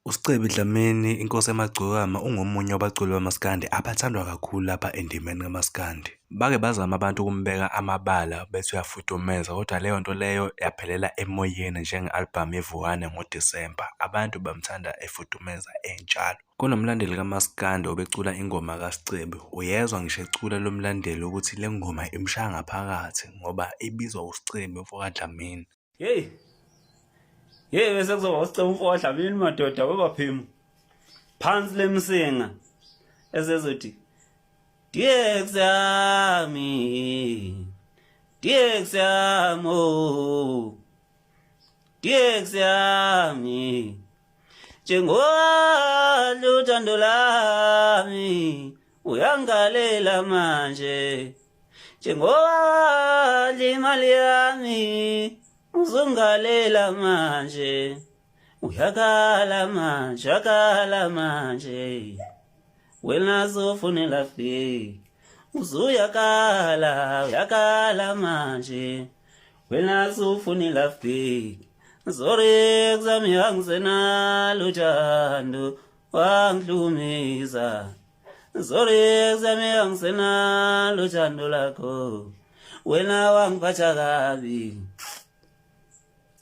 UScebi Dlamini, Inkosi Yamagcokama, ungomunye wabaculi bamaskandi abathandwa kakhulu lapha endimeni kamaskandi. Bake bazama abantu ukumbeka amabala bethi uyafudumeza kodwa leyo nto leyo yaphelela emoyeni njenge-albhamu yeVuane ngoDisemba. Abantu bamthanda efudumeza enjalo. Kunomlandeli kamaskandi obecula ingoma kaScebi, uyezwa ngisho ecula lo mlandeli ukuthi le ngoma imshaya ngaphakathi ngoba ibizwa uScebi mfokaDlamini. Hey. Hey bese kuzoba usicela umfo waDlamini madoda webaphemu. Phansi lemsinga esezothi DX yami. DX yami. Oh. DX yami. Njengoba uthando lami uyangalela manje. Njengoba imali yami uzongalela manje uyakhala manje uyakhala manje wena zofunela fi uzuyakhala uyakhala manje wena zofunela fi zori kuzami angisenalo uthando wangihlumiza Sorry zami angisenalo uthando lakho wena wangiphatha kabi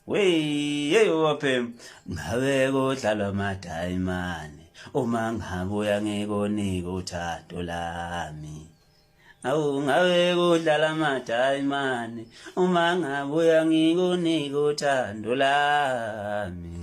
Wey hey waphem ngabe kodlalwa amadayimane uma ngabuya ngikunika uthando lami Awu ngabe kudlala amadayimane uma ngabuya ngikunika uthando lami.